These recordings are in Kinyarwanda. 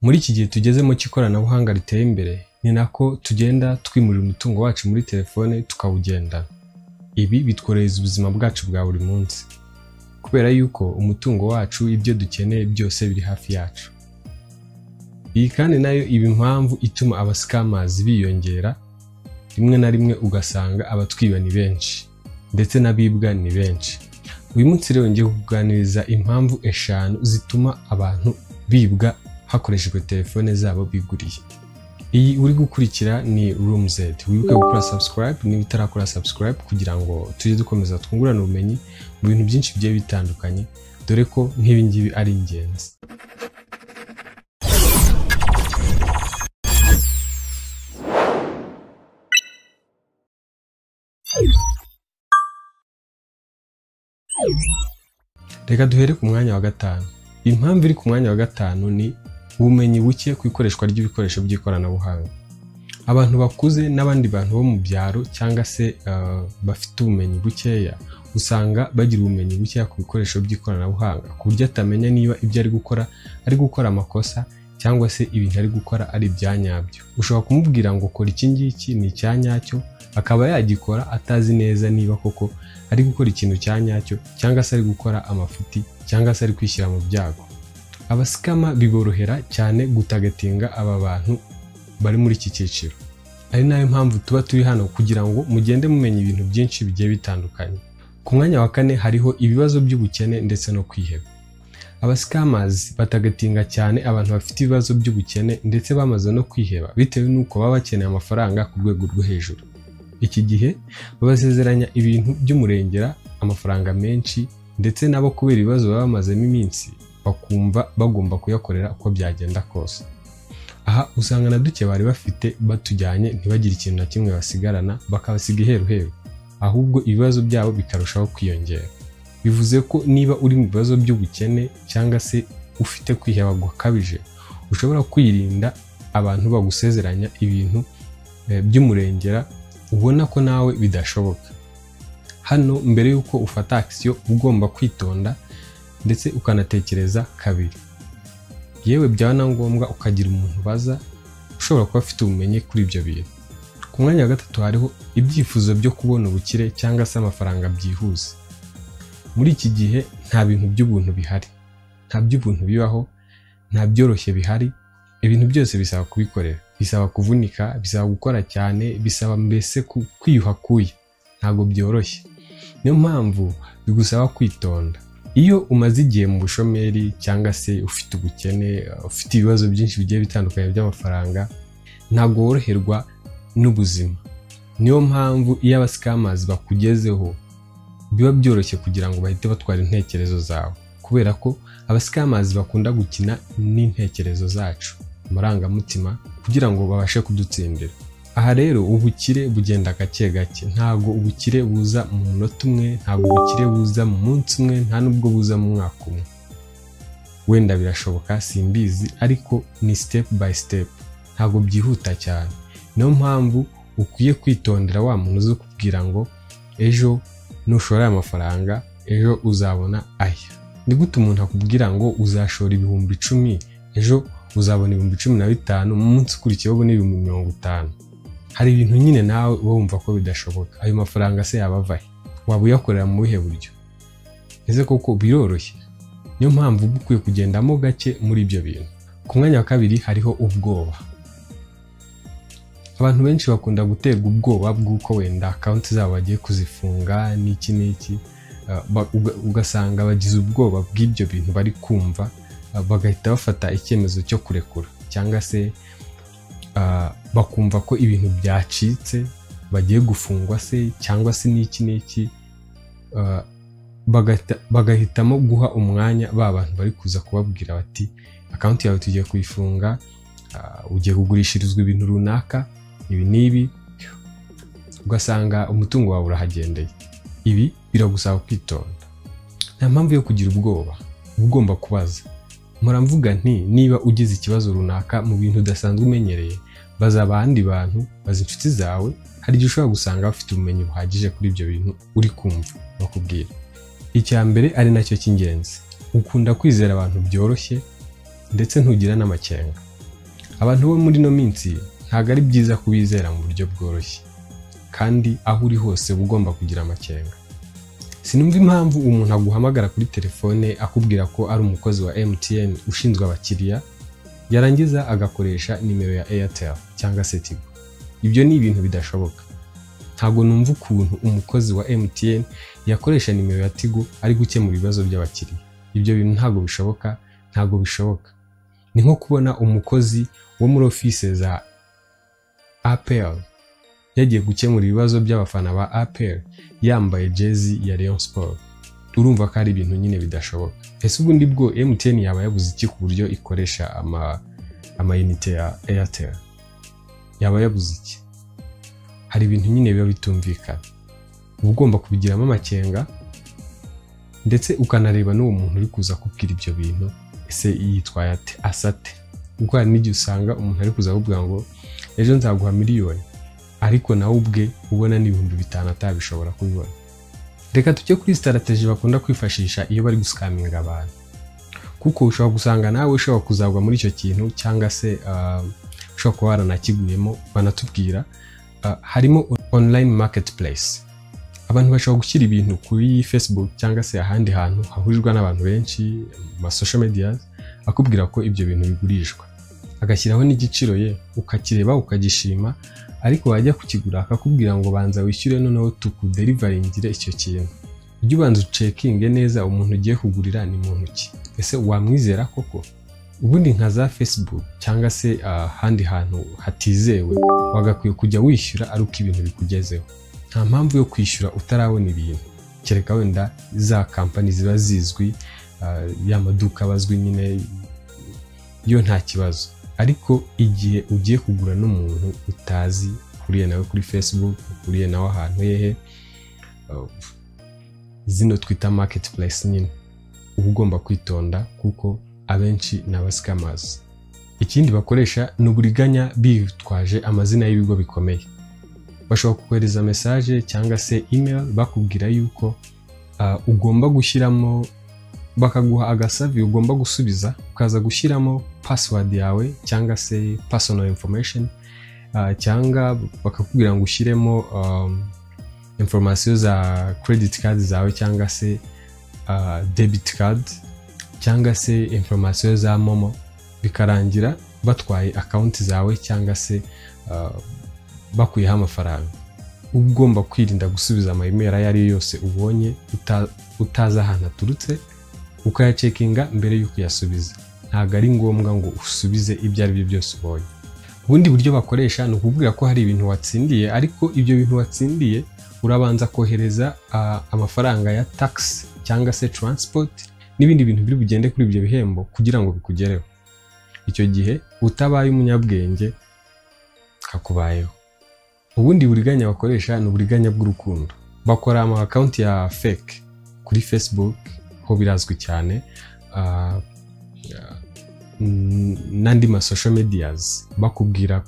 Muri iki gihe tugezemo cy'ikoranabuhanga riteye imbere, ni nako tugenda twimurira umutungo wacu muri telefone tukawugendana. Ibi bitworohereza ubuzima bwacu bwa buri munsi, kubera yuko umutungo wacu, ibyo dukeneye byose biri hafi yacu. Iyi kandi nayo iba impamvu ituma abascammers biyongera, rimwe na rimwe ugasanga abatwiba ni benshi ndetse n'abibwa ni benshi. Uyu munsi rero ngiye kukuganiriza impamvu 5 zituma abantu bibwa hakoreshejwe telefone zabo biguriye. Iyi uri gukurikira ni Room Z. Wibuke gukora subscribe niba utarakora subscribe kugira ngo tujye dukomeza twungurana ubumenyi mu bintu byinshi bigiye bitandukanye, dore ko nk'ibi ngibi ari ingenzi. Reka duhere ku mwanya wa 5. Impamvu iri ku mwanya wa 5 ni ubumenyi buke ku ikoreshwa ry'ibikoresho by'ikoranabuhanga. Abantu bakuze n'abandi bantu bo mu byaro cyangwa se bafite ubumenyi bukeya, usanga bagira ubumenyi bukeya ku bikoresho by'ikoranabuhanga, ku buryo atamenya niba ibyo ari gukora amakosa cyangwa se ibintu ari gukora ari ibya nyabyo. Ushobora kumubwira ngo kora iki ngiki ni icya nyacyo, akaba yagikora atazi neza niba koko ari gukora ikintu cya nyacyo cyangwa se ari gukora amafuti cyangwa se ari kwishyira mu byago. Abasikama biborohera cyane gutagatinga aba bantu bari muri iki cyiciro. Ari nayo mpamvu tuba turi hano kugira ngo mugende mumenya ibintu byinshi bigiye bitandukanye. Ku mwanya wa 4 hariho ibibazo by'ubukene ndetse no kwiheba. Abascammers batagatinga cyane abantu bafite ibibazo by'ubukene ndetse bamaze no kwiheba bitewe n'uko baba bakeneye amafaranga ku rwego rwo hejuru. Iki gihe babasezeranya ibintu by'umurengera, amafaranga menshi, ndetse nabo kubera ibibazo baba bamazemo iminsi bakumva bagomba kuyakorera uko byagenda kose. Aha usanga na duke bari bafite batujyanye ntibagire ikintu na kimwe basigarana, bakabasiga iheruheru, ahubwo ibibazo byabo bikarushaho kwiyongera. Bivuze ko niba uri mu bibazo by'ubukene cyangwa se ufite kwiheba gukabije, ushobora kwirinda abantu bagusezeranya ibintu by'umurengera ubona ko nawe bidashoboka. Hano mbere yuko ufata action ugomba kwitonda ndetse ukanatekereza kabiri. Yewe byaba na ngombwa ukagira umuntu baza ushobora kuba afite ubumenyi kuri ibyo bintu. Ku mwanya wa 3 hariho ibyifuzo byo kubona ubukire cyangwa se amafaranga byihuse. Muri iki gihe nta bintu by'ubuntu bihari, nta by'ubuntu bibaho, nta byoroshye bihari. Ibintu byose bisaba kubikorera, bisaba kuvunika, bisaba gukora cyane, bisaba mbese kwiyuha kuya, ntago byoroshye. Niyo mpamvu bigusaba kwitonda. Iyo umaze igihe mu bushomeri cyangwa se ufite ubukene, ufite ibibazo byinshi bigiye bitandukanye by'amafaranga, ntabwo woroherwa n'ubuzima. Niyo mpamvu iyo abascammers bakugezeho biba byoroshye kugira ngo bahite batwara intekerezo zawe, kubera ko abascammers bakunda gukina n'intekerezo zacu, amarangamutima, kugira ngo babashe kudutsindira. Aha rero ubukire bugenda gake gake, ntago ubukire buza mu munota umwe, ntago ubukire buza mu munsi umwe, nta nubwo buza mu mwaka umwe. Wenda birashoboka simbizi, ariko ni step by step, ntago byihuta cyane. Niyo mpamvu ukwiye kwitondera wa muntu uzi kukubwira ngo ejo nushora amafaranga ejo uzabona aya. Ni gute umuntu akubwira ngo uzashora 10,000 ejo uzabona 15,000, mu munsi ukurikiyeho ubone 50,000? Hari ibintu nyine nawe uba wumva ko bidashoboka. Ayo mafaranga se yaba ava he? Waba uyakorera mu buhe buryo? Ese koko biroroshye? Niyo mpamvu uba ukwiye kugendamo gake muri ibyo bintu. Ku mwanya wa 2 hariho ubwoba. Abantu benshi bakunda guterwa ubwoba bw'uko wenda account zabo bagiye kuzifunga n'iki n'iki, ugasanga bagize ubwoba bw'ibyo bintu bari kumva, bagahita bafata icyemezo cyo kurekura cyangwa se bakumva ko ibintu byacitse bagiye gufungwa se cyangwa se n'iki n'iki, bagahitamo guha umwanya ba bantu bari kuza kubabwira bati account yawe tugiye kuyifunga, ugiye kugurishirizwa ibintu runaka ibi n'ibi, ugasanga umutungo wawe urahagendeye. Ibi biragusaba kwitonda. Nta mpamvu yo kugira ubwoba, ugomba kubaza. Mpora mvuga nti niba ugize ikibazo runaka mu bintu udasanzwe umenyereye, baza abandi bantu, baza inshuti zawe, hari igihe ushobora gusanga bafite ubumenyi buhagije kuri ibyo bintu uri kumva bakubwira. Icya mbere ari nacyo cy'ingenzi, ukunda kwizera abantu byoroshye ndetse ntugira n'amakenga. Abantu bo muri ino minsi ntabwo ari byiza kubizera mu buryo bworoshye, kandi aho uri hose uba ugomba kugira amakenga. Sinumva impamvu umuntu aguhamagara kuri telefone akubwira ko ari umukozi wa MTN ushinzwe abakiriya, yarangiza agakoresha nimero ya Airtel cyangwa se Tigo. Ibyo ni ibintu bidashoboka. Ntabwo numva ukuntu umukozi wa MTN yakoresha nimero ya Tigo ari gukemura ibibazo by'abakiriya. Ibyo bintu ntabwo bishoboka, ntabwo bishoboka. Ni nko kubona umukozi wo muri office za APR yagiye gukemura ibibazo by'abafana ba APR yambaye jezi ya Rayon Sport. Urumva ko ari ibintu nyine bidashoboka. Ese ubundi bwo MTN yaba yabuze iki ku buryo ikoresha amayinite ya Airtel? Yaba yabuze iki? Hari ibintu nyine biba bitumvikana. Uba ugomba kubigiramo amakenga, ndetse ukanareba n'uwo muntu uri kuza kubwira ibyo bintu, ese yitwaye ate, asate. Kuko hari n'igihe usanga umuntu ari kuza akubwira ngo ejo nzaguha miliyoni, ariko nawe ubwe ubona n'ibihumbi 5 atabishobora kubibona. Reka tujye kuri strategy bakunda kwifashisha iyo bari guscaminga abantu, kuko ushobora gusanga nawe ushobora kuzagwa muri icyo kintu, cyangwa se ushobora kuba waranakiguyemo. Banatubwira harimo online marketplace. Abantu bashobora gushyira ibintu kuri Facebook cyangwa se ahandi hantu hahurirwa n'abantu benshi mu ma social media, akubwira ko ibyo bintu bigurishwa, agashyiraho n'igiciro, ye ukakireba ukagishima, ariko wajya kukigura akakubwira ngo banza wishyure noneho tukuderivaringire icyo kintu. Ujye ubanza ucekinge neza umuntu ugiye kugurira ni muntu ki, ese wamwizera koko? Ubundi nka za Facebook cyangwa se ahandi hantu hatizewe wagakwiye kujya wishyura ari uko ibintu bikugezeho. Nta mpamvu yo kwishyura utarabona ibintu, kereka wenda za kampani ziba zizwi, ya maduka bazwi nyine, yo nta kibazo. Ariko igihe ugiye kugura n'umuntu utazi, uhuriye nawe kuri Facebook, uhuriye nawe ahantu hehe, zino twita marketplace nyine, uba ugomba kwitonda kuko abenshi ni abascammers. Ikindi bakoresha ni uburiganya bitwaje amazina y'ibigo bikomeye. Bashobora kukohereza message cyangwa se email bakubwira yuko ugomba gushyiramo, bakaguha agasavi ugomba gusubiza, ukaza gushyiramo password yawe cyangwa se personal information, cyangwa bakakubwira ngo ushyiremo information za credit card zawe cyangwa se debit card cyangwa se information za momo, bikarangira batwaye account zawe cyangwa se bakuyeho amafaranga. Uba ugomba kwirinda gusubiza ama email ayo ari yo yose ubonye utazi ahantu aturutse, ukayacekinga mbere y'uko uyasubiza. Ntabwo ari ngombwa ngo usubize ibyo ari byo byose ubonye. Ubundi buryo bakoresha ni ukubwira ko hari ibintu watsindiye, ariko ibyo bintu watsindiye urabanza kohereza amafaranga ya tax cyangwa se transport n'ibindi bintu biri bugende kuri ibyo bihembo kugira ngo bikugereho. Icyo gihe utabaye umunyabwenge kakubayeho. Ubundi buriganya bakoresha ni uburiganya bw'urukundo. Bakora ama account ya fake kuri Facebook, ho birazwi cyane, n'andi ma social medias, bakubwira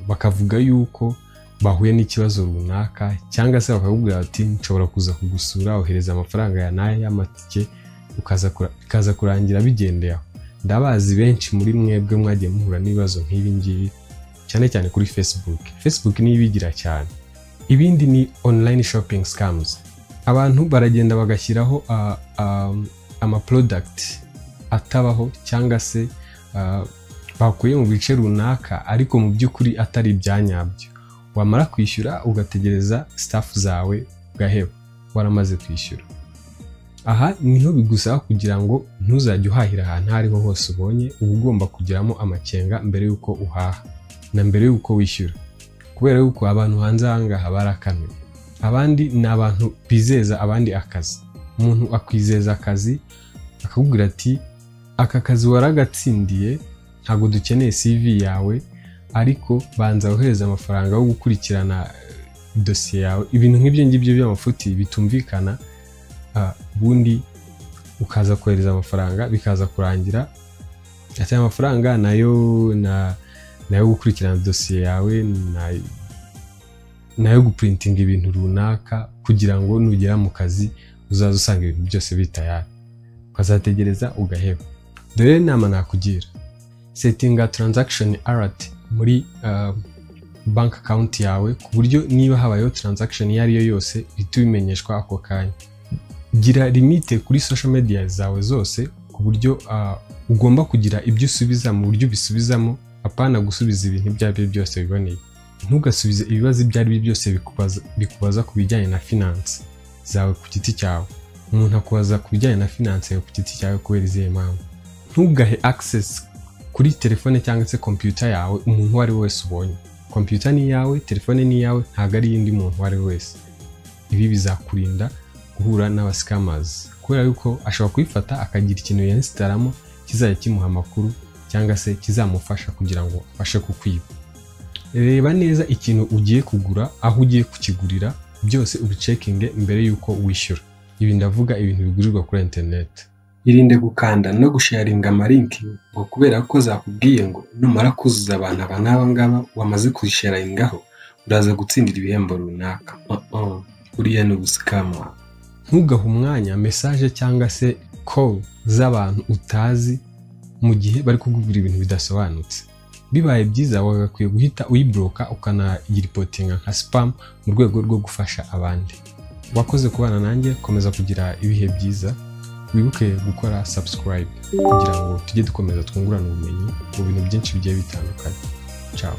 bakavuga yuko bahuye n'ikibazo runaka, cyangwa se bakakubwira bati nshobora kuza kugusura, ohereza amafaranga ya n'aya y'amatike, bikaza kurangira bigendeye aho. Ndabazi benshi muri mwebwe mwagiye muhura n'ibibazo nk'ibi ngibi, cyane cyane kuri Facebook. Facebook niyo ibigira cyane. Ibindi ni online shopping scams. Abantu baragenda bagashyiraho ama product atabaho cyangwa se bakuye mu bice runaka, ariko mu by'ukuri atari ibyanyabyo. Wamara kwishyura ugategereza staff zawe ugaheba waramaze kwishyura. Aha niho bigusaba kugira ngo ntuzajye uhahira ahantu aho ariho hose ubonye, uba ugomba kugiramo amakenga mbere y'uko uhaha na mbere y'uko wishyura, kubera yuko abantu hanze aha ngaha barakanuye. Abandi ni abantu bizeza abandi akazi. Umuntu akwizeza akazi akakubwira ati aka kazi waragatsindiye, ntabwo dukeneye CV yawe, ariko banza wohereze amafaranga yo gukurikirana dosiye yawe, ibintu nk'ibyo ngibyo by'amafuti bitumvikana. Ubundi ukaza kohereza amafaranga, bikaza kurangira ati amafaranga nayo nayo gukurikirana dosiye yawe, nayo guprintinga ibintu runaka kugira ngo nugera mu kazi uzaze usanga ibintu byose bitayari, ukazategereza ugaheba. Dore inama nakugira, Settinga transaction alert muri bank account yawe, ku buryo niba habayeho transaction iyo ari yo yose uhita ubimenyeshwa ako kanya. Gira limite kuri social media zawe zose, ku buryo ugomba kugira ibyo usubiza mu buryo ubisubizamo, apana gusubiza ibintu ibyo ari byo byose biboneye. Ntugasubize ibibazo ibyo ari byo byose bikubaza ku bijyanye na finance zawe ku giti cyawe. Umuntu akubaza ku bijyanye na finance yawe ku giti cyawe kubera izihe mpamvu? Ntugahe access kuri telefone cyangwa se computer yawe umuntu uwo ari we wese ubonye. Computer ni iyawe, telefone ni iyawe, ntabwo ari iy'undi muntu uwo ari we wese. Ibi bizakurinda guhura n'abascammers, kubera yuko ashobora kuyifata akagira ikintu yinstalamo kizajya kimuha amakuru cyangwa se kizamufasha kugira ngo abashe kukwiba. Reba neza ikintu ugiye kugura, aho ugiye kukigurira, byose ubicheckinge mbere y'uko wishyura. Ibi ndavuga ibintu bigurirwa kuri internet. Irinde gukanda no gusharinga amalink ngo kubera ko zakubwiye ngo numara kuzuza abantu aba n'aba ngaba wamaze kuzisharingaho uraza gutsindira ibihembo runaka. Uriya ni ubuscammer. Ntugahe umwanya message cyangwa se call z'abantu utazi mu gihe bari kukubwira ibintu bidasobanutse. Bibaye byiza wagakwiye guhita uyiblocka ukanayireportinga nka spam mu rwego rwo gufasha abandi. Wakoze kubana nanjye, komeza kugira ibihe byiza, wibuke gukora subscribe kugira ngo tujye dukomeza twungurana ubumenyi mu bintu byinshi bigiye bitandukanye. Ciao.